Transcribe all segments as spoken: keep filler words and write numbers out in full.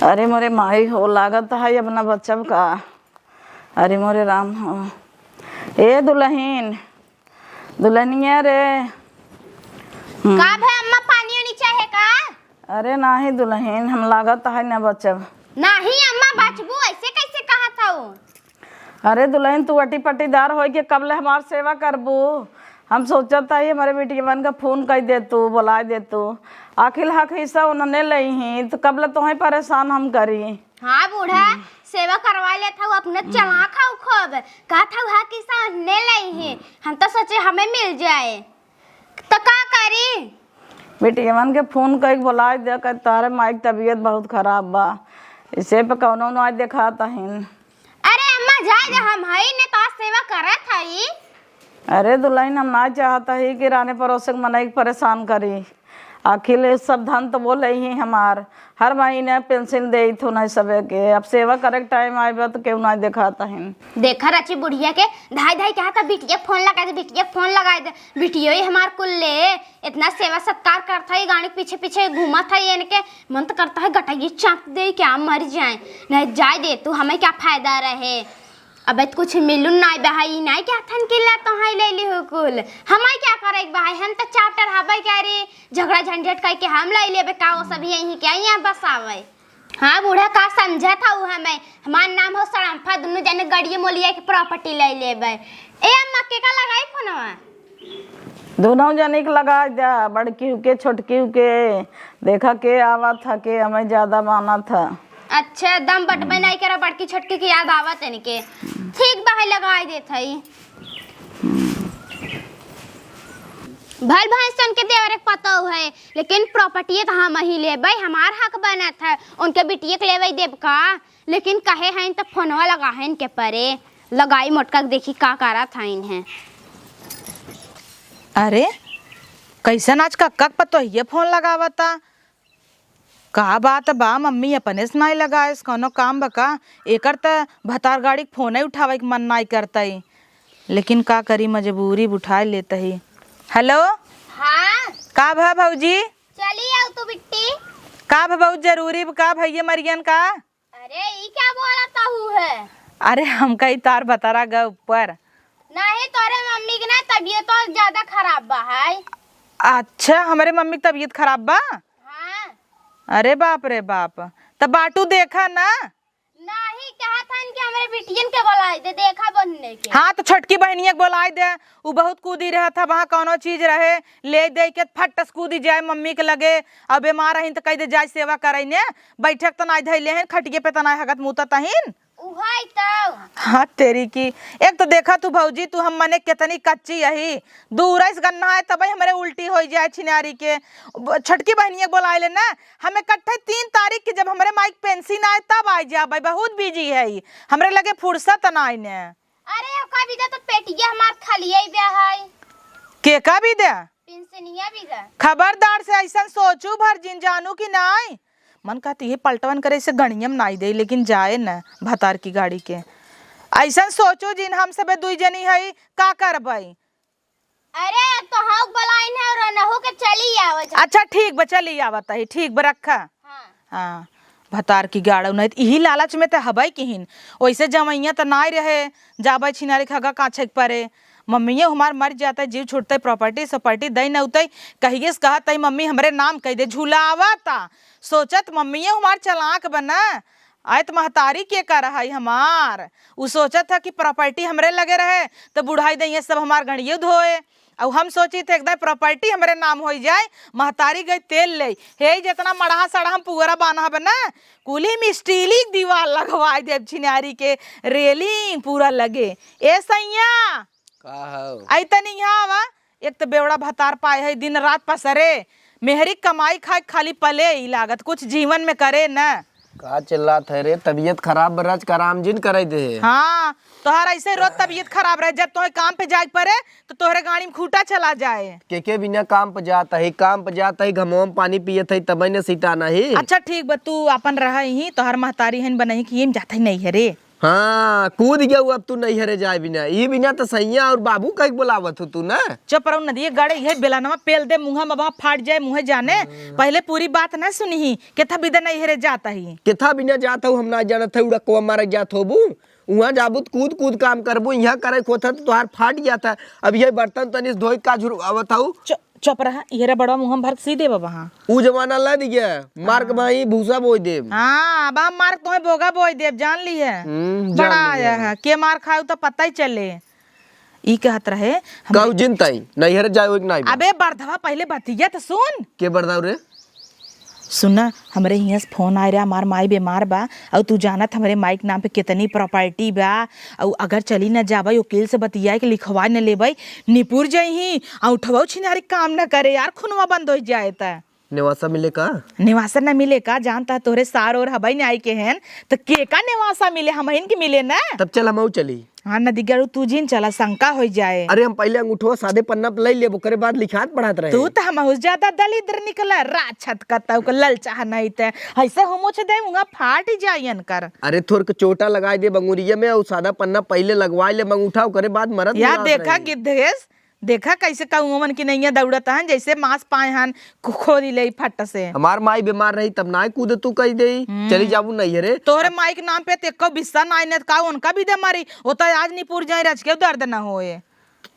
अरे मोरे माई हो, लागत है अब ना बचब का। अरे मोरे राम हो। ए दुलहिन, दुलहिनिया रे। हम्म। का भे अम्मा, पानी ओनी चाहे का? अरे नाही दुलहिन, हम लागत है ना बचब। नाही अम्मा, बचबू, ऐसे कैसे कहत हऊ? अरे दुलहिन, तू अटी पटीदार होई के कब ले हमार सेवा करबू? हम सोचत हई हमरे बिटियवन का फोन कई दे तू, बोलाए दे तू। आखिर हक हिस्सा उन्हने लेइहीं, तो कब ले तोहें परेशान हम करी? हाँ बूढ़ा, सेवा करवा लेत हऊ, अपने चलाक हऊ खूब। कहत हऊ हक हिस्सा उन्हने लेइहीं, हम तो सोचे हमें मिल जाए। तो का करी? बिटियवन के फोन कई के बोलाए दे, कह तारे माई के तबीयत बहुत खराब बा, इसे पे कौनो ना देखात हईन। अरे अम्मा, जाए दे, हम हई ने, तो सेवा करत हई। अरे दुलहिन, हम ना चाहत हई कि राने पड़ोस के मनई के परेशान करी। आखिर ये सब धन तो वो लेइहीं हमार, हर महीने पेंशन देत हो नहीं सबे के। अब सेवा करे के टाइम आए बा तो केहू ना देखात हईन। देखा रची बुढ़िया के, धाई धाई कहा था बिटिया फोन लगाए दे, बिटिया फोन लगाए दे। बिटियो ही हमार कुल ले, इतना सेवा सत्कार करत है, गाड़ी के पीछे पीछे घूमत है, इनके मन तो करता है गटैया चाप दे, क्या मर जाए। नहीं जाए दे तू, हमें क्या फायदा रहे। अबे तो कुछ मिलुन नाई बहाई, नाई क्या थन किला तो हाई ले ली हो कुल। हमारे क्या करे के बहाई, हम तो चापटर हबे क्या रे, झगड़ा झंझट करके हम ले लेबे का, वो सब यहीं के यहाँ बसावे। हाँ बूढ़ा, का समझत हऊ हमें? हमार नाम हो सड़म्फा, दुनू जने गड़िए मोलिया के प्रॉपर्टी ले लेबे। ए अम्मा, के का लगाई फोनवा? दुनू जने के लगा द्या, बड़की के, छोटकी के। देखा के आवत ह, के हमें ज्यादा मानत ह। अच्छा, दम बटबे नहीं करा, बड़की छोटकी के याद आवत इनके। ठीक बा, है लगाई देत हई। भल भैंसन के देवरे के पतऊ है, लेकिन प्रॉपर्टी तो हम ही लेबे, हमार हक बनत है। उनके बिटिया के लेबे देब का? लेकिन कहे हैं तो फोनवा लगा हैं इनके परे, लगाई मोटका के देखी का करत हैं इन्हें। अरे, कैसन आज कक्का के पतोहिए फोन लगावता? का बात बा मम्मी, अपने से नाई लगाएस, कौनो काम बा का? एकर त भतार गाड़ी के फोने उठावे के मन नाई करतई, लेकिन का करी, मजबूरी उठाए लेतही। हेलो। हाँ। का भा भौजी? चली आओ तू बिट्टी। का भा, बहुत जरूरी बा का भैया मरियन का? अरे, ई क्या बोलत हऊ है? अरे, हम कही तार भतारा ग ऊपर। नहीं, तोरे मम्मी के ना तबीयत तो ज्यादा खराब बा है। अच्छा, हमरे मम्मी के तबीयत खराब बा? हाँ। अरे बाप रे बाप, त बाटू देखा ना। नहीं, कहत हन कि हमरे बिटियन के बोलाए दे, देखा बहने के। हाँ, तो छोटकी बहनिया के बोलाए दे, उ बहुत कूदी रहत ह, वहाँ कौनो चीज रहे, ले दे के फट से कूदी जाए मम्मी के लगे। अब बीमार हईन त कह दे जाए सेवा करइने, बैठक त नाई धइले हन, खटिये पे त नाई हगत मूतत हईन। उहई तो। हाँ तेरी की, एक तो देखा तू भौजी, तू हम मने केतनी कच्ची अही, दूर से गन्ना है तबही हमरे उल्टी होइ जाए छिनारी के। ब-, छोटकी बहनिया के बोलाए ले ना, हमें कट्ठे तीन तारीख के जब हमरे माई के पेंशन आए तब आए जाबे, बहुत बिजी है, हमरे लगे फुर्सत नाई ने। अरे, ओका बिदा तो पेटिया हमार खालिए बा है। के का बिदा? पेंशनिया बिदा। खबरदार से ऐसन सोचू भर जिन जानू कि नाई। मन कहती है पलटवन करे से गणियम नाई दे, लेकिन जाए न भतार की गाड़ी के। ऐसन सोचू जिन हम सबे दुई जनी हई, का करबई? अरे, तो हऊ बोलाइन है और नहु के चली आवत है। अच्छा, ठीक बा, चली आवत है, ठीक बा, रखा। हाँ। हाँ, भतार की गाड़ू नहीं, इही लालच में त हबई किहिन। ओइसे जमैया त नाई रहे, जाबे छिनारी के हगा काछे के परे। मम्मिये हमार मर जाते, जीव छूटते, प्रॉपर्टी सॉपर्टी दई न उतई, कहिए से कहत है, "मम्मी, हमरे नाम कह दे।" झुलावता, सोचत मम्मिये हमार चालाक बना, आयत महतारी के कर है हमार। उ सोचत है कि प्रॉपर्टी हमरे लगे रहे, तो बुढ़ाई दइये सब हमार गणिये धोए। अउ हम सोची थे एकदम प्रॉपर्टी हमरे नाम होइ जाए, महतारी गई तेल ले, हे जितना मड़हा सड़हा हम पुअरा बान्हब ना, कुली में स्टीली के दीवार लगवाई देब, छिनारी के रेलिंग पूरा लगे। ए सैया, का हौ? आई तनी यहाँ आवा। एक तो बेवड़ा भतार पाए है, दिन रात पसरे, मेहरी कमाई खाए खाली पले ही लागत, कुछ जीवन में करे न। का चिल्लात है रे? तबीयत खराब बा, रच कराम जिन करे दे। हाँ, तोहार ऐसे रोज तबीयत खराब रहे, जब तोहे काम पे जाए पड़े तो तोहरे गाड़ी में खूंटा चला जाए। के के बिना काम पे जात है, काम पे जात है, घमवा में पानी पियत है, तबे न सीटा नहीं। अच्छा ठीक बा, तू अपन रह ही, तोहर महतारी हन बनही कि ये में जात है नहीं है रे। हाँ, कूद गयू अब तू नैहरे जाए बिना। ई बिना त सैया और बाबू कहिके बोलावत हो तू ना। चुप रहो नदिये गाड़े, इहे बेलनवा पेल दे मुँह में, वहाँ फाट जाए मुँह जाने। हाँ। पहले पूरी बात ना सुनी ही, केथा बिदा नैहरे जात ही। केथा बिना जात हूँ हम ना जानत है, उड़कवा मारे जात होबू। उहाँ जाबू त कूद कूद काम करबू, इहाँ करे खोथा त तोहार फाट जात है। अब ये बर्तन तनिस धोई का झुरवावत हूँ। चु-, चुप रहा, इहे रबड़वा मुँह में भर के सी देब वहाँ। ऊ जमाना ला दिया, मार के हाँ। भाई भूसा बोई देब। हाँ, अब हम मार के तोहे बोगा बोई देब, जान ली है। हम्म, जान बड़ा ली आया है। है, के मार खाऊ तो पता ही चले। ई कहत रहे, हम कहू जिन ताई, नैहर जाए एक नाई बा। अबे बर्धवा, पहले बतिया त सुन। के बर्धव रे? सुना, हमरे हियाँ से फोन आए रहा, हमार माई बीमार बा, और तू जानत हमरे माई के नाम पे कितनी प्रॉपर्टी बा, और अगर चली न जाबे, वकील से बतिया के लिखवा न लेबे, निपुर जइही, और उठवा छिनारी काम न करे यार, खूनवा बंद हो जाए त। नेवासा मिले का? नेवासा न मिले का? जानता तोहरे सार और हबई न आई के हन, त के का नेवासा मिले, हमहिन के मिले न। तब चल हमहू चली। हाँ, नदी गड़ू तू जिन चला, शंका होइ जाए। अरे, हम पहले अंगूठवा सादे पन्ना पे लई लेब, ओकरे बाद लिखात पढ़ात रहे। तू त हमहू से ज्यादा दलिद्र निकला, राक्षस कतऊ के ललचाह नहीं ते। ऐसे हम मुछ दे, मुँह फाट जाइयन कर। अरे, थोर के चोटा लगाई देब अंगुरिया में, और सादा पन्ना पहले लगवाई लेब अंगूठा, ओकरे बाद मरद या मिलात देखा रहे। गिद्धेश, देखा कैसे कौवन की नैया दौड़त हन, जैसे मांस पाए हन, खो-, खोदी ले फट से। हमार माई बीमार रही तब नाय कूद तू कह दे, हम्म। चली जाबू नैहरे। तोहरे माई के नाम पे ते एको बिस्सा नाय न का उनका भी दे मारी, वो तो आज निपुर जाए रच के दर्द न होए।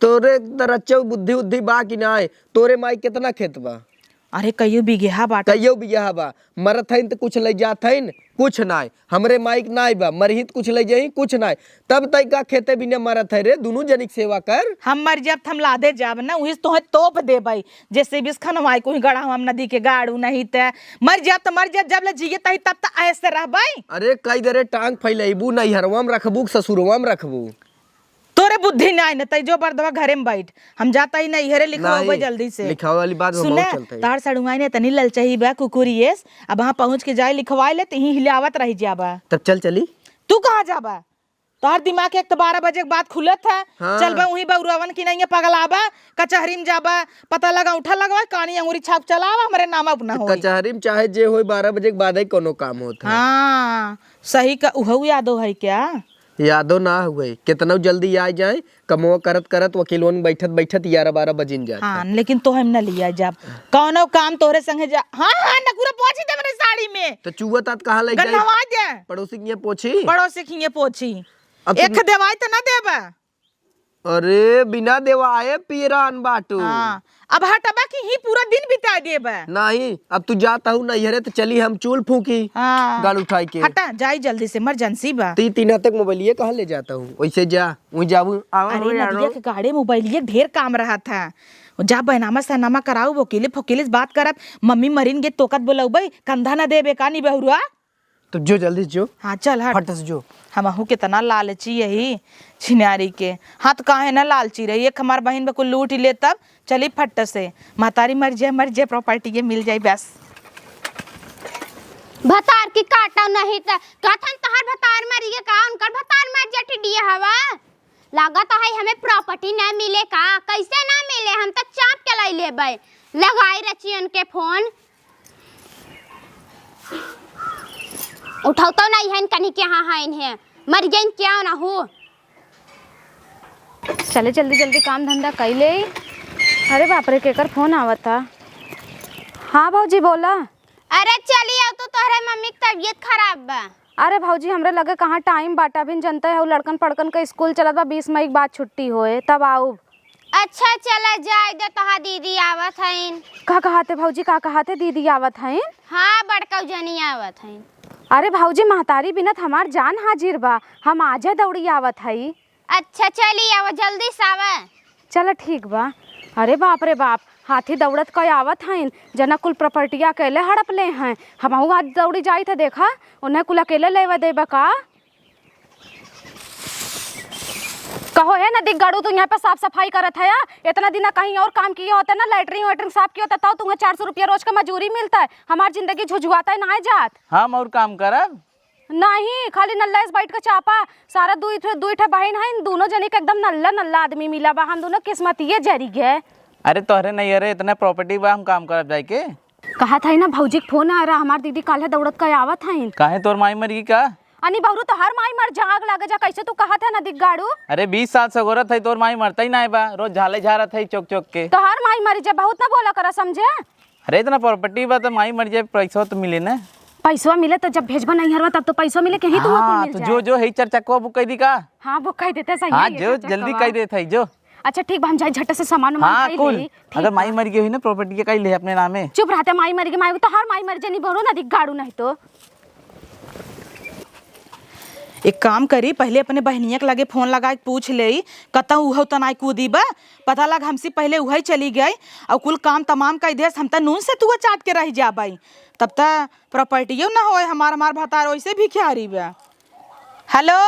तोरे दरच्चो बुद्धि उद्धि बा कि नाय? तोरे माई कितना खेत बा? अरे कईयो बिगहा बाटे। कईयो बिगहा बा, मरत हइन त कुछ ले जात हइन, कुछ नाय। हमरे माई के नाय बा, मरही त कुछ ले जाई, कुछ नाय। तब तई का खेते बिना मरत है रे, दुनू जनी के सेवा कर। हम मर जाब त हम लादे जाब ना, उही से तोहे तोप देबई। जैसे बिस खनवाई कोई गढ़ा हम नदी के गाड़ू नहीं ते मर जाब त मर जाब, जब ले जिए तही तब त ऐसे रहबई। अरे कई दरे टांग फैलैबू, नैहरवा में रखबू कि ससुरवा में रखबू? तोरे बुद्धि नाय न, तई जो बर्दवा घरे में बैठ, हम जाता ही नैहरे लिखवावे नहीं, जल्दी से। लिखावे वाली बात में सुने, बहुत चलता है। तार सड़ुआई ने तनी ललचही बा कुकुरियस, अब वहाँ पहुँच के जाए लिखवाए ले, तहीं हिलावत रह जाबा। तब चल चली। तू कहाँ जाबा? तोहर दिमाग एक तो बारह बजे के बाद खुलत है, हाँ। चलबा वहीं बउरावन की नहीं है, पगलाबा, कचहरी में जाबा, पता लगा उठा लगवा, कानी अंगुरी छाप चलावा, हमरे नाम अब ना तो होई। कचहरी में चाहे जे होई, बारह बजे के बाद ही कोनो काम होत है। हाँ, सही का, उहऊ यादो है क्या? यादो ना हुए, कितनो जल्दी आ जाए, कमवा करत करत वकीलोन बैठत बैठत ग्यारह बारह बजिन जात हाँ, है। लेकिन तोहे हम न लिया जाब। कौनो काम तोहरे संगे जा, हाँ, हाँ, नकुरा पोंछी दे हमरे साड़ी में। तो चुआ तात कहाँ ले जाई? गन्हवा दे। पड़ोसी के यहाँ पोंछी? पड़ोसी के यहाँ पोंछी। अब तुम एक देवाई तो ना देबा। अरे, बिना देवाए पीरान बाटू। हाँ, अब हटबा कि ही पूरा दिन बिता देबा। नहीं, अब तू जात हऊ नैहरे त चली हम चूल फूकी। हाँ। गाड़ उठाई के। हटा, जाई जल्दी से, emergency बा। ती तीन हाथ तक मोबाइलिए कहाँ ले जात हऊ? वैसे जा, वहीं जाबू, आवा अरे, हो यारो। नदिया के गाड़े मोबाइलिए ढेर काम रहत है। जा बैनामा सैनामा कराऊ, वकीले फोकीले से बात करब, मम्मी मरिन गे तोकत बोलौबे, कंधा न देबे का नी बहुरुआ? तो जो जल्दी जो। हाँ, चल हट। फट से जो। हमहू कितना लालची यही छिनारी के। हाँ, तो काहे ना लालची रही, एक हमार बहिन बकुल लूट ले तब चली फट से। महतारी मर जाए, मर जाए, property ये मिल जाए बस। भतार की काटा नहीं त, कथन तहार भतार मरी गे का, उनकर भतार मर जाए टिडिया हवा। लागत है हमें property ना मिले का? कैसे ना मिले? हम तो चाप के लाई लेबै। लगाई रचियन के फोन। उठाऊ तो नहीं है कनी के, हाँ, हाँ, इन्हें मर गइन क्या ना हो। चले जल्दी जल्दी काम धंधा कई ले। अरे बाप रे, केकर फोन आवता? हाँ भौजी बोला। अरे चली आओ तो, तोहरे मम्मी की तबीयत खराब बा। अरे भौजी, हमरे लगे कहाँ टाइम बाटा, अभी जनते हो लड़कन पड़कन के स्कूल चलत बा, बीस मई के बाद छुट्टी होए तब आउब। अच्छा चला जाए दे, तोहार दीदी आवत हईन। का कहाते भौजी, का कहाते दीदी आवत हईन? हाँ, बड़का जनी आवत हईन। अरे भौजी, महतारी बिनत हमार जान हाजिर बा, हम आजे दौड़ी आवत हई। अच्छा चली आवा, जल्दी से आवा। चला ठीक बा। अरे बाप रे बाप, हाथी दौड़त क आवत हईन, जना कुल प्रॉपर्टिया अकेले हड़प ले हैं। हमहू आज दौड़ी जाई थे, देखा उन्हें कुल अकेले लेवे देबा का? कहो हे नदी गड़ू, तू यहाँ पे साफ सफाई करत है या? इतना दिन कहीं और काम किए होते ना, लैटरिन वैटरिन साफ किए होते, तब तुम्हें चार सौ रुपया रोज का मजूरी मिलता है। हमार जिंदगी झुझुआता है ना जात। हम और काम करब? नहीं, खाली नल्ला से बैठ के चापा। सारा दुई ठे, दुई ठे बहिन है, इन दोनों जनी के एकदम नल्ला नल्ला आदमी मिला बा। हम दोनों किस्मतिये जरी गए। अरे तोहरे नहीं, अरे इतना प्रॉपर्टी बा, हम काम करब जाए के। कहा था ना भौजी के फोन आ रहा, हमार दीदी काल्हे दौड़त का आवत हईन। काहे तोर माई मर गई का? अनी बहुरू, तोहार माई मर जा, आग लागे जा, कैसे तू कहत है नदिक गाड़ू? अरे, बीस साल से गोरत है, तोर माई मरता ही नाय बा, रोज झाले झारत है चौक चौक के। तोहार माई मरी जा, बहुत ना बोला करा, समझे? अरे, इतना प्रॉपर्टी बा तो माई मर जाए, पैसा तो मिले ना। पैसवा मिले तो जब भेजबा नैहरवा तब तो पैसवा मिले, कहीं तू हाँ, मिल तो जाए। जो, जो है चर्चा को बुक कर दी का? हाँ, बुक कर देते, सही हाँ, है, ये जो चर्चा जल्दी कवा। कर देते है, जो। अच्छा ठीक बा, हम जाई झट से सामान उमान हाँ, खाई कुल। लेई। ठीक अगर माई बा। मर गई हुई ना, प्रॉपर्टी के काई ले अपने नामे। चुप रहते, माई मर गई, माई तोहार माई मर जानी, बहुरू नदी गाड़ू नहीं तो। एक काम करी, पहले अपने बहनिया के लगे फोन लगा के पूछ लेई, कतौ उहौ त नाई कूदी बा, पता लग हमसे पहले उहै चली गई और कुल काम तमाम कर देस, हम त नून से तुआ चाट के रह जाबई, तब त प्रॉपर्टियो न होए हमार, हमार भतार वैसे भिखारी बा। हेलो।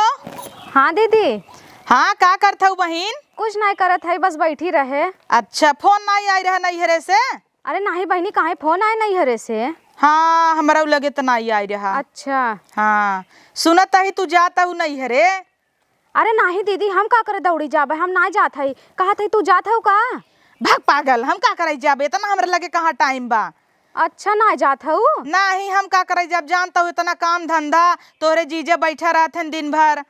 हाँ दीदी। हाँ, का करत हऊ बहिन? कुछ नाई करत है, बस बैठी रहे। अच्छा, फोन नाई आई रहा नैहरे से? अरे नाहीं बहिनी, काहे फोन आए नैहरे से? हाँ, हमरा उ लगे त नाई आई रहा। अच्छा। हाँ, सुनत ही तू जात हऊ नैहरे। अरे नाहीं दीदी, हम का करे दौड़ी जाबे, हम नाई जात हई। कहत हई तू जात हऊ का? भाग पागल, हम का करे जाबे, इतना हमरा लगे कहाँ टाइम बा। अच्छा, नाई जात हऊ? नाहीं, हम का करे जाब, जानत हऊ इतना काम धंधा, तोहरे जीजे बैठा रहत हन दिन भर।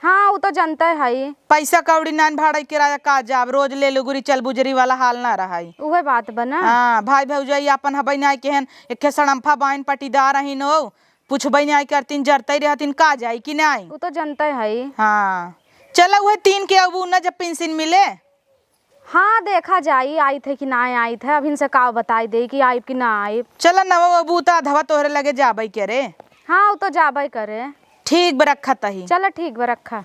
हाँ, उ तो जनते हई। पैसा कौड़ी नान भाड़ा किराया का जाब, रोज ले लुगुरी चल बुजरी वाला हाल ना रहई। उहे बात बा ना। हाँ, भाई भौजाई आपन हबई नाई केहन, एक्खे सड़म्फा बाइन पटीदार अहिन हो, पुछबई नाई करतीन, जरतई रहतीन, का जाई कि नाई? उ तो जनते हई। हाँ, चला उहे तीन के अबू ना जब पेंशन मिले। हाँ, देखा जाई, आइत है कि नाई आइत है। अभिन से का बताई देई कि आइब कि ना आइब। चला नवा बबू, त अधवा तोहरे लगे जाबे करे। हाँ, उ तो जाबे करे। ठीक बा, रखा तही। चला, ठीक बा, रखा।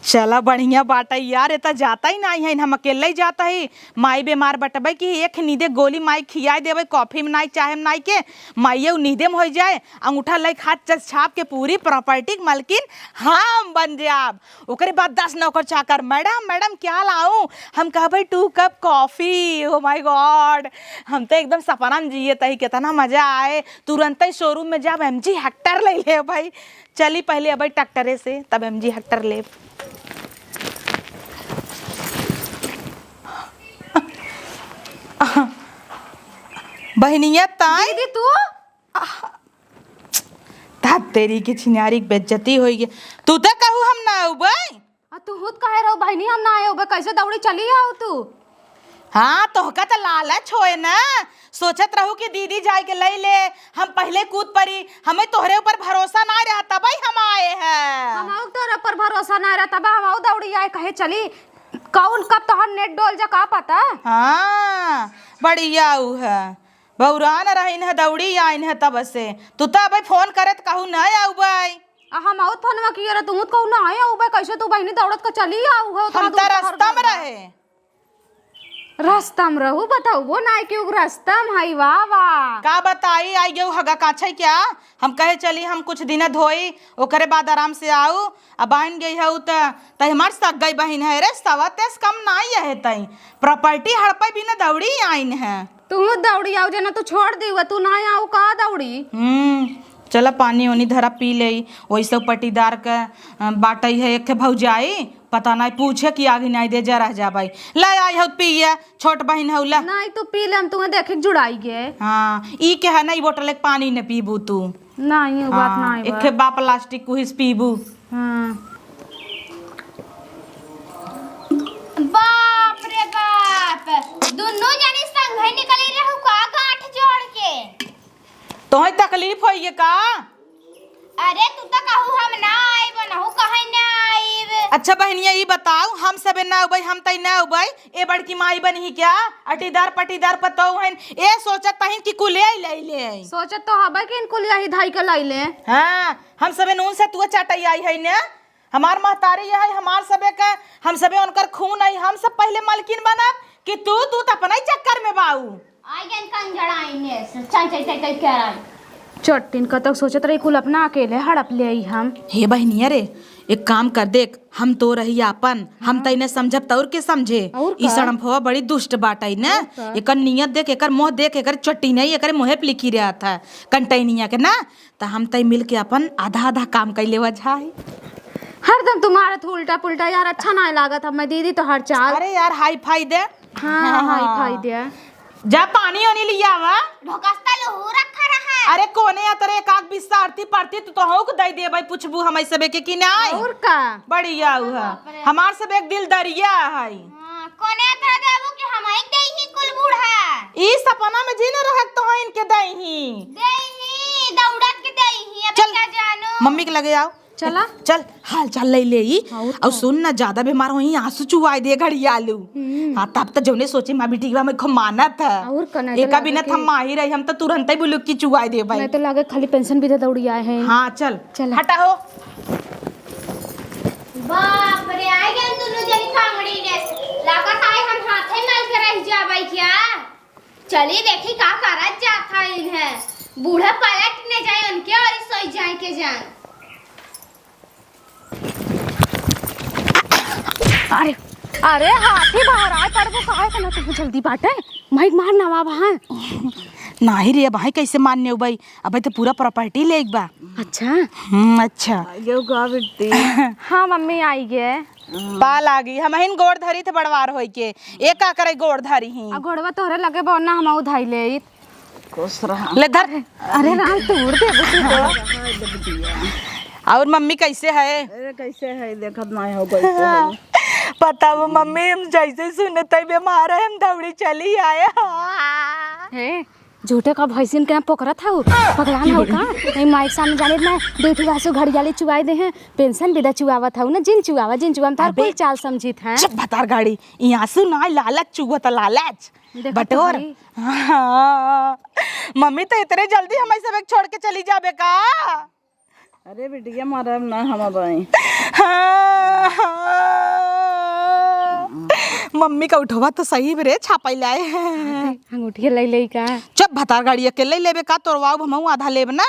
चला, बढ़िया बाटे यार, ए त जाता ही नाई है, हम अकेले ही जाता ही। माई बीमार बटबे कि एक नींदे गोली माई खियाए देबे, कॉफी में नाई, चाहे में नाई के, माई उ नींदे में हो जाए, अंगूठा लइके हाथ चस छाप के पूरी प्रॉपर्टी के मालकिन हम बन जाब। ओकरे बाद दस नौकर चाकर, "मैडम, मैडम, क्या लाऊं?" हम कहबे, "Two cup coffee।" Oh my God, हम तो एकदम सपना में जिए तही, कितना मजा आए। तुरंत ही शोरूम में जाब, एमजी हेक्टर ले लेबे। चली पहले अबे ट्रैक्टरे से, तब एमजी हेक्टर लेब। बहनिया ताई। दीदी, तू? आह, धत तेरी के छिनारी के बेइज्जती होई गे। तू त कहू हम ना अउबे। आ, तू खुद कहे रहू बहिनी हम ना आए अउबे, कैसे दौड़ी चली आऊ तू? हाँ, तोहका त लालच होए ना, सोचत रहू कि दीदी जाए के लई ले, हम पहले कूद पड़ी, हमें तोहरे ऊपर भरोसा ना रहा तबई हम आए हैं। हम तोहरे ऊपर भरोसा ना रहा तब हम दौड़ी आए, कहे चली, कौन कब तोहर नेट डोल जा का पता। हाँ, बढ़िया उ है। बौरान रहिन है, दौड़ी आइन है तब से। तू त अबे फोन करे त कहू न आउबे। आ हम आउत फोनवा किए रहे, तू त कहू न आए आउबे, कैसे तू बहिनी दौड़त का चली आऊ हो, हम त रास्ता में रहे। रास्ता में रहू, बताऊ वो नाई कि उ रास्ता में हई, वाह, वाह। का बताई, आई गेहू हगा काछे क्या? हम कहे चली हम कुछ दिन धोई, ओकरे बाद आराम से आऊ। अब आइन गई हऊ त, त हमार सगई बहिन है रे, सवा तेस कम नाई है तई। प्रॉपर्टी हड़पे बिना दौड़ी आइन है। तू दौड़ी आऊ जना, तू छोड़ दी हुआ, तू ना आऊ का दौड़ी? हम्म, चला पानी ओनी धरा पी लेई। वैसे पटीदार के, अ, बाटई है एक ठे भौजाई, पता नाई पूछे कि आगी नाई दे जरा जा भाई। ले आई हऊ पिए, छोट बहिन हऊ ला। नाई तू पी ले, हम तुम्हें देखे के जुड़ाई गे। हाँ, ई के है ना, ई बोतल एक पानी न पीबू तू। नाई, उ बात हाँ, नाई बा। एक ठे बा प्लास्टिक कुहिस पीबू। हाँ। बाप रे बाप, दुन्नो जनी संघे निकली रहू का गांठ जोड़ के? तोहे तकलीफ होइए का? अरे तू त कहू हम ना आइब, नहू कहे ना आइब। अच्छा बहनिया, ई बताऊ, हम सबे ना अउबे, हम तई ना अउबे, ए बड़की माई बनी ही क्या? अटीदार पटीदार पतोह हन, ए सोचत तहिन कि कुल ए ले ले। सोचत तो हबे कि इन कुल यही धाई के लाई ले। हाँ, हम सबे नून से तुआ चाटई आई है ने। हमार महतारी यह है, हमार सबे का, हम सबे उनकर खून है, हम सब पहले मलकिन बनब कि तू, तू त अपना ही चक्कर में बाऊ। आई गन कंजड़ा आईने से, चाई, चाई, चाई, चाई, कह रहा है। चट्टिन कतक सोचत रही, कुल अपना अकेले हड़प ले आई हम। हे बहिनिया रे, एक काम कर देख, हम तो रही आपन, हम हाँ। तइने समझब त और के समझे। और ई का? सड़म्फवा बड़ी दुष्ट बाटई न। और का? एकर नियत देख, एकर मोह देख, एकर चट्टी नहीं, एकर मोहे पे लिखी रहत है कंटैनिया के ना। त हम तई मिल के अपन आधा आधा काम कइ लेवा जाई। हरदम तुम्हारे तो उल्टा पुल्टा यार, अच्छा नाहीं लागत है मैं दीदी तोहर चाल। अरे यार, हाई फाई दे। हाँ, हाँ, हाई फाई दे। जा पानी ओनी लियावा। ढोकस्ता लहू रखा रहा। अरे कोने अतरे एक आध बिस्सा आरती पारती तू तोहू के दई देबै, पूछबू हमई सबे के कि नाई? और का? बढ़िया हुआ। बाप रे। हमार सब एक दिल दरिया है। हाँ, कोने अतरा देबू कि हमई के देही कुल बूढ़ा? ई सपना में जिन रहत तो इनके देही। देही, दौड़त के देही, अब चल, का जानो? मम्मी के लगे आओ। चला। चल, हाल चाल ले ले ई। और और का? सुन ना, ज्यादा बीमार होई, आंसू चुआई दे घड़ियालू। हम्म। हाँ, तब तो जौने सोचे माँ बिटिया में खो मानत है। और का, नहीं तो एका लगे बिना कि थम माही रही, हम तो तुरंत ही बुलुक की चुआई देबै। नहीं तो लगे खाली पेंशन भी दे दौड़ी आए हैं। हाँ, चल। चल। हटा हो। बाप रे, आ गए दोनों जनी कांगड़ी ने। लागत आए हम हाथे मल के रह जाबै क्या? चली देखी का करत जात है इन्हें। बूढ़ा पलट न जाए उनके और सोई जाए के जान। अरे, अरे हाथी बाहर आए पड़बो, काहे के ना तुम जल्दी बाटे? माइक मार ना बाबा, हाँ। नाही रे, अब हाई कैसे मान्य हो भाई? अबे तो पूरा प्रॉपर्टी ले एक बा। अच्छा। हम्म, अच्छा। आइयो का बिट्टी? हाँ मम्मी, आई गे। पा लागी, हमहिन गोड़ धरी थे बड़वार होई के। ए का करे गोड़ धरी ही? आ गोड़वा तोहरे लगे बा ना, हम उधाई ले। खुश रहा। ले धर। अरे राम, तोड़ देबो तू तो। और मम्मी कैसे है? अरे कैसे है, देखत नाही हो कैसे है। पता वो मम्मी, हम जैसे सुनत है बीमार है, हम दौड़ी चली आए। हे, झूठे का भैंसिन के यहाँ पोकरत हऊ, पगलान हऊ का? नहीं, माइक सामने जाने ना, दो ठो आंसू घड़ियाली चुआई दे हैं, पेंशन भी दा चुआवत हऊ ना, जिन चुआवा, जिन चुआवा, हम तार अबे, कोई चाल समझित है। चुप भतार गाड़ी, ई आंसू ना, लालच चुअत, लालच। देखत बटोर। हई। हाँ, मम्मी तो इतने जल्दी हमें सब एक छोड़ के चली जाबे का? अरे बिटिया, मरब ना हम अबहीं। हाँ, हाँ। मम्मी का उठवा तो सही रे, छापाई लाए। अंगूठिया ले ले का? चुप भतार गाड़ी, अकेले लेबे का? तोरवाऊ हमहू आधा लेब ना।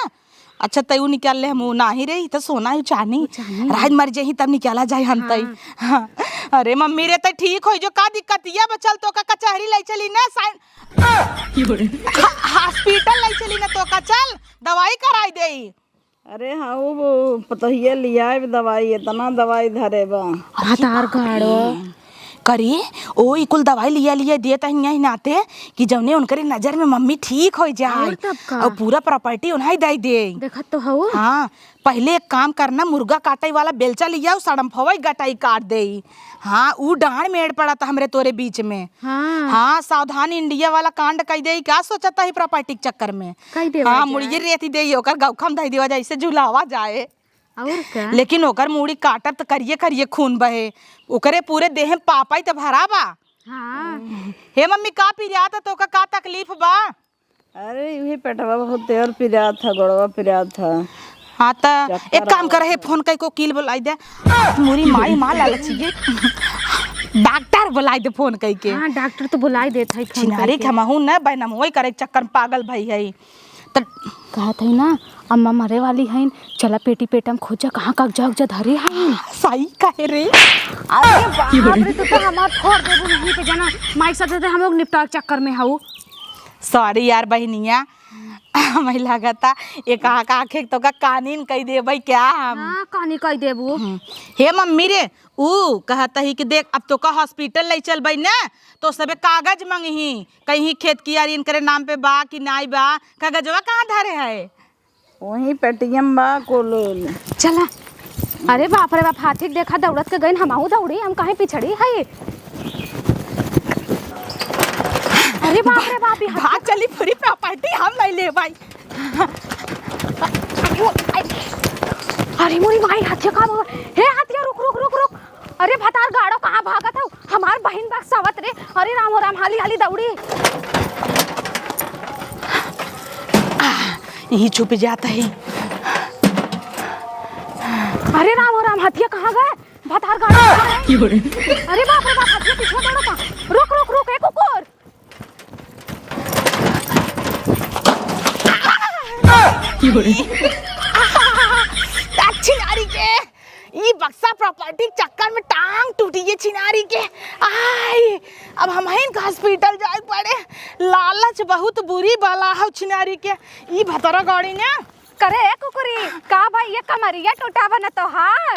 अच्छा, तैऊ निकाल ले, हमहू नाही रे, ई तो सोना है, चानी। चानी। राज मर जाही तब निकाला जाए हम तई। हाँ। हाँ। अरे मम्मी रे, तई ठीक होई जो, का दिक्कत ये बचल तो का कचहरी ले चली ना, साइन, हा-, हॉस्पिटल ले चली ना तो का, चल दवाई कराई देई। अरे हाँ, वो, वो पतोहिया लियाए दवाई, इतना दवाई धरे बा। भतार गाड़ो। करे, ओ ई कुल दवाई लिया, लिया देत हई यही नाते कि जौने उनकरे नजर में मम्मी ठीक हो जाए। और तब का? और पूरा प्रॉपर्टी उन्हें दे दे। देखत तो हऊ। हाँ, पहले एक काम करना, मुर्गा काटे वाला बेलचा लिया, सड़म्फवा गटाई काट दे। हाँ, ऊ डांड में एड़ पड़ा था हमरे तोरे बीच में। हाँ। हाँ, सावधान इंडिया वाला कांड कई देई, का सोचत ही प्रॉपर्टी के चक्कर में? कई देवा हाँ, जाए। मुड़िए रेती देई, ओकर गौखम धई देवा जाए, जैसे झुलावा जाए। और का? लेकिन ओकर मुड़ी काटब त करिए करिए खून बहे, ओकरे पूरे देह में पापा ही त भरा बा। हाँ। हे मम्मी, का पिरात है तोका, का तकलीफ बा? अरे, इहे पेटवा बहुत तेज पिरात है, गोड़वा पिरात है। हाँ, त चक्कर एक काम कर, आवत हे, है। फोन कई के वकील बुलाई दे। मुरी माई माँ लालची के डॉक्टर बुलाई दे फोन कई के। हाँ, डॉक्टर तो बुलाई देत है फोन छिनारी कई के। के हमहू न बैनमोई करे के चक्कर में पागल भई है। त कहत है ना, अम्मा मरे वाली है, चला पेटी पेटम खोजा, कहाँ कागजा उगजा धरे है। सही कहे रे। अरे बाप रे, तू तो हमार फोड़ देबू यहीं पे, जना माइक साथे हम लोग निपटाए के चक्कर में हऊ। सॉरी यार बहिनिया, हमें लागता एक आँख आँखे तो का कानीन कई देबै क्या हम? हाँ, कानी कई देबू। हम्म। हे मम्मी रे, ऊ कहत ही कि देख, अब तो का हॉस्पिटल ले चलबै ना, तो सबे कागज मंगही, कहीं खेत कियारी इनकरे नाम पे बा कि नाई बा, कागजवा कहाँ धरे है? वहीं पेटीएम बा, कुल। चला। अरे बाप रे बाप, हाथी के देखा दौड़त के गइन, हमहू दौड़ी, हम काहे पिछड़ी हई? अरे बाप रे बाप, ई हाथी भाग चली, पूरी प्रॉपर्टी हम नहीं ले भाई। अरे मोरी माई, हथिया का बाबा। हे हथिया, रुक, रुक, रुक, रुक। अरे भतार गाड़ो, कहाँ भागत हऊ? हमार बहिन बा सवत रे। अरे राम हो राम, हाली, हाली दौड़ी। यहीं छुप जात है। अरे राम हो राम, हथिया कहाँ गए? भतार गाड़ो कहाँ गए? अरे बाप रे बाप, हथिया पीछे दौड़ता। रुक, रुक, रुक, ए कुकुर। छिनारी के, ई बक्सा प्रॉपर्टी के चक्कर में टांग टूटी है छिनारी के। आई, अब हमहिन के हॉस्पिटल जाए पड़े। लालच बहुत बुरी बला हौ छिनारी के। ई भतरा गाड़ी ने। करे ए कुकुरी, का भाई ये कमरिया टूटा बा न तोहार?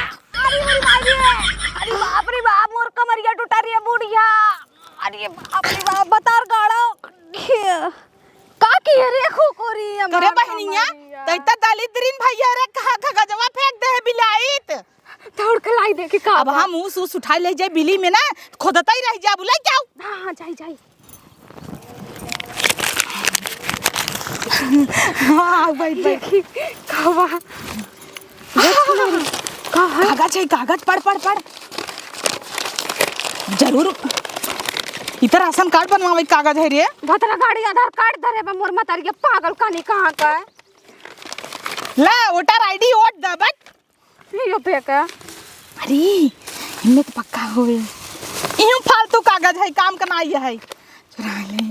अरे मोरी माई रे, अरे बाप रे बाप, मोर कमरिया टूटा रे बुढ़िया। अरे बाप रे बाप, बतार गाड़ा। का किहे रे कुकुरी, करे हमार बहनिया, कमरिया। तै त दलिद्रीन भैया रे, कहाँ खगजवा फेंक दे है बिलाइत। दौड़ के लाई देखी का अब बा। हम ऊस, ऊस उठाई ले जाए बिली में ना, खोदता ही रह जा, बुलाई जाओ। हाँ, हाँ, जाई, जाई। हाँ, बैठ, बैठ। देखी, का बा? का है? कागज है, कागज, पढ़, पढ़, पढ़। जरूर। इतर राशन कार्ड बनवावे के कागज है रे। भतरा गाड़ी आधार कार्ड धरे बा, मोर मतारी के पागल कानी कहाँ का। ला, वोटर आईडी, वोट द, बट। यो पे का? अरे, इनमें तो पक्का होए। इहू फालतू कागज है, काम का नाई है। चुरा ले।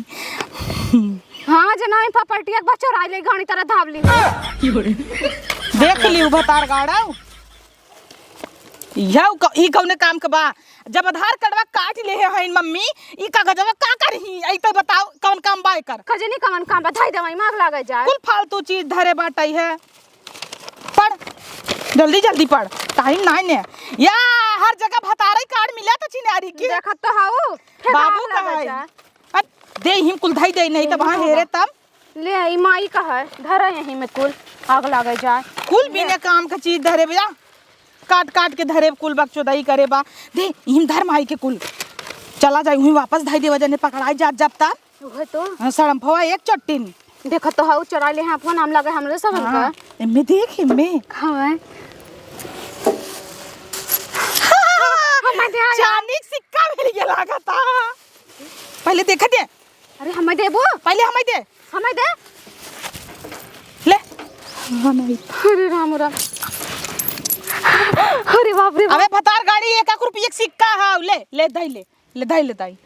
हाँ, जे नाई प्रॉपर्टी एक बार चुरा ले, घानी तरह धाव ली। देख ली, भतार गाड़ाऊ। यह क-, ई कौने काम के बा? जब आधार कार्डवा काट ले है मम्मी, ई कागजवा का करही? आई तो बताओ, कौन काम बा एकर? कजनी कौन काम बा? धाई देवाई, माग लागे जाए। कुल फालतू चीज धरे बाटई है। पढ़, जल्दी जल्दी पढ़, टाइम नाई ने। या हर जगह भतारई कार्ड मिला तो चिनारी की। देखत तो हऊ, फेर बाबू आग का लगे है? जाए। अ, दे हिम कुल धई दे, नहीं तो वहाँ हेरे तब। ले, ई माई का है, धरे यहीं में कुल, आग लगे जाए। कुल ले। बिना काम का चीज धरे बा, काट काट के धरे कुल बकचोदई करे बा। दे, हिम धर माई के कुल। चला जाए, वहीं वापस धई देवा, जने पकड़ाई जात जब तब। उहे तो। हाँ, सड़म्फवा एक चट्टिन। देखत तो हऊ, चोराई ले हैं फोन, हम लगे हमरे सब हाँ, का। एमे देख, एमे। हवे। हमारे दे आया। चांदी के सिक्का मिल गया लागता। पहले देखा दे। अरे, हमें देबो? पहले हमें दे। हमें दे। ले। अरे राम राम। अरे बाप रे बाप। अबे भतार गाड़ी एक एक रुपये के सिक्का है, ले, ले दाई ले। ले दाई, ले दाई।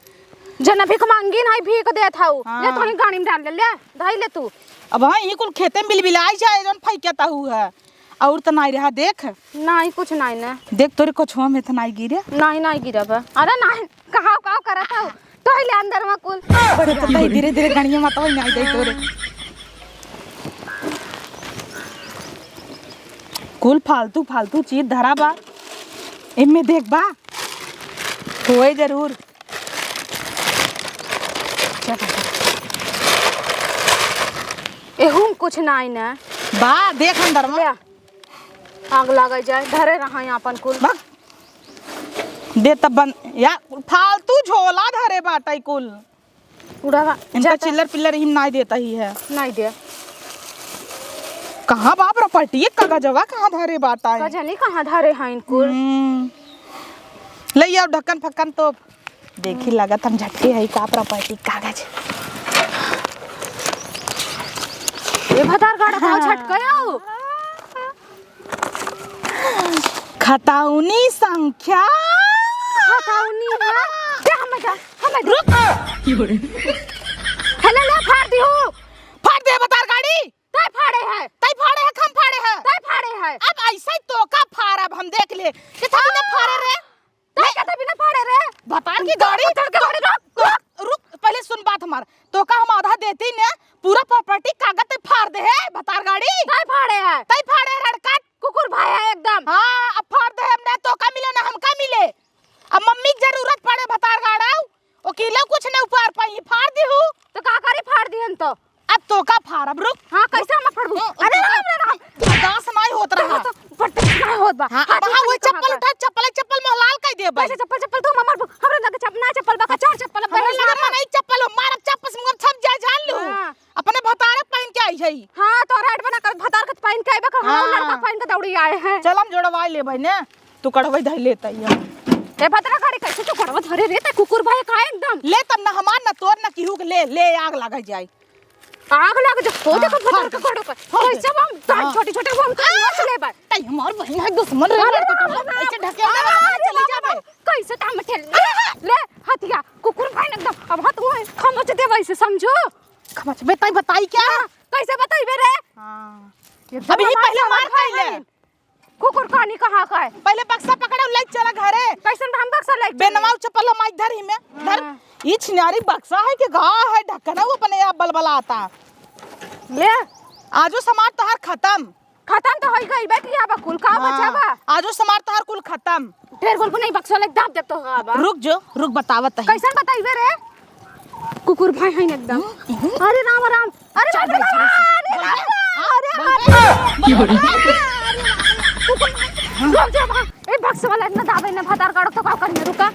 जना भीख मांगी नहीं, भीख देत हऊ। हाँ। ले, तोही गाड़ी में डाल ले, ले, धाई ले तू। अब हाँ, यही कुल खेते में बिलबिलाई जाए, जौन फैक्या ताहू है। और तो नाई रहा, देख। नाई, कुछ नाई ने। देख, तोरे कछुआ में तो नाई गिरे। नाई, नाई गिरा बा। अरे नाई, कहाव, कहाव करत हऊ? तो है ले अंदर में कुल। बढ़िया। तो धीरे धीरे गणिया मत हो, नहीं दे तोरे। कुल फालतू फालतू चीज धरा बा, एमे देख बा, होए जरूर। एहू में कुछ नाई ना। बा, देख अंदर में। ले, आग लागे जाए, धरे रहा आपन कुल। बा, दे तब बन, या फालतू झोला धरे बाटै कुल। उड़ावा, इनका जाता। चिल्लर पिल्लर ही नाई देता ही है। नाई दे। कहाँ बाप रे, प्रॉपर्टी कागजवा कहाँ धरे बाटै? का जानी कहाँ धरे हैं इनकुल। हम्म। ले आओ ढक्कन फक्कन तो देखी, लागत हम झटके है का प्रॉपर्टी कागज। ए भतार गाड़ा का झटके आओ। खतौनी संख्या। खतौनी है? दे, हमें दे, हमें दे। रुक। हेले, ले, फाड़ दिहू। फाड़ दे, भतार गाड़ी। तै फाड़े है। तै फाड़े है, हम फाड़े है। तै फाड़े है। अब ऐसे ही तोका फाड़ब हम, देख ले। कितना बिना फाड़े रे? तै कितना बिना फाड़े रे? भतार की गाड़ी। भतार की गाड़ी, रुक, रुक, रुक। रुक, पहले सुन बात हमार। तोका हम आधा देती ने, पूरा प्रॉपर्टी कागज तै फाड़ दे है, भतार गाड़ी। तै फाड़े है। तै फाड़े है, रड़का। कुकुर भाई है एकदम। हाँ, अब फाड़ दे हमने, तोका मिले ना हमका मिले। अब मम्मी के जरूरत पड़े भतार गाड़ाऊ, ओकिलो कुछ न उपार पाई, फाड़ दिहू। तो का करी, फाड़ दिहन तो। अब तोका फाड़ब, रुक। हाँ, कैसे हम फाड़बू? ओ, ओ, अरे तोका राम रे राम। बर्दाश्त नाई होत रहा। तो बर्दाश्त नाई होत बा। हाँ, हाँ, अब हाँ, वही चप्पल उठा, चप्पल, चप्पल मोहलाल कह देबे। कैसे चप्पल, चप्पल तो हमार, हमरा लगे चप-, ना चप्पल बा, कचौर चप्पल बा, हमरा लगे मनई चप्पल हो, मारब चप्पल से मुँह सब जाए जान लू। हाँ। अपने भतारे पहन के आई है। हाँ, तो रेड बना कर भतार के पहन के आइबे, कहूँ हाँ। लड़का पहन के दौड़ी आए हैं। चल, हम जोड़वा लेबै ने, तू कढ़वई धइ लेता ही हम। ए भतार गाड़ी कैसे तू कढ़वा धरे रे, ते कुकुर भाई का एकदम। ले तब ना हमार, ना तोर, ना केहू के, ले, ले आग लग जाई। आग लग जा, हो हाँ, देखो भतार हाँ। के कढ़वा का। हाँ। कैसे हम हाँ। छोटे छोटे हम कर नोच लेबै। तई हमार बहिन है दुश्मन रे, अरे लड़के तो राम, ऐसे ढकेल दे, अरे चली राम, जाबे। कैसे ताम ठेल ले, ले हथिया कुकुर भाई एकदम। अब हाथ वो खमच देबै से समझो। खमच बे, तई बताई क्या? हाँ, कैसे बताइबे रे? हाँ। एकदम अभी ही हमार पहले मार समझ खाई ले। में कुकुर कहानी कहाँ का है? पहले बक्सा पकड़ो, ले चला घरे। कैसन हम बक्सा ले चली? बेनवाऊ चप्पल माई धर ही में, धर। हाँ। ई छिनारी बक्सा है कि घा है, ढक्कन है, वो अपने आप बलबलाता। ले। आजो समार तोहार खत्म। खत्म तो होई गई बेटी, अब कुल का हाँ। बचा बा? आजो समार तोहार कुल खत्म। ढेर बोलबू नहीं, बक्सा ले दाब देब तो का बा। रुक जो, रुक बतावत है। कैसन बताइबे रे? कुकुर भाई हैं एकदम। हम्म, हम्म। अरे राम राम, अरे चल बाप रे भाई, बाप, चल, अरे चल। राम, अरे बोल, बाप रे। बोल, बोल। रुक जा बा। ए बक्सा वाला इतना दाबे ना भतार गाड़ो तो का करिए, रुका।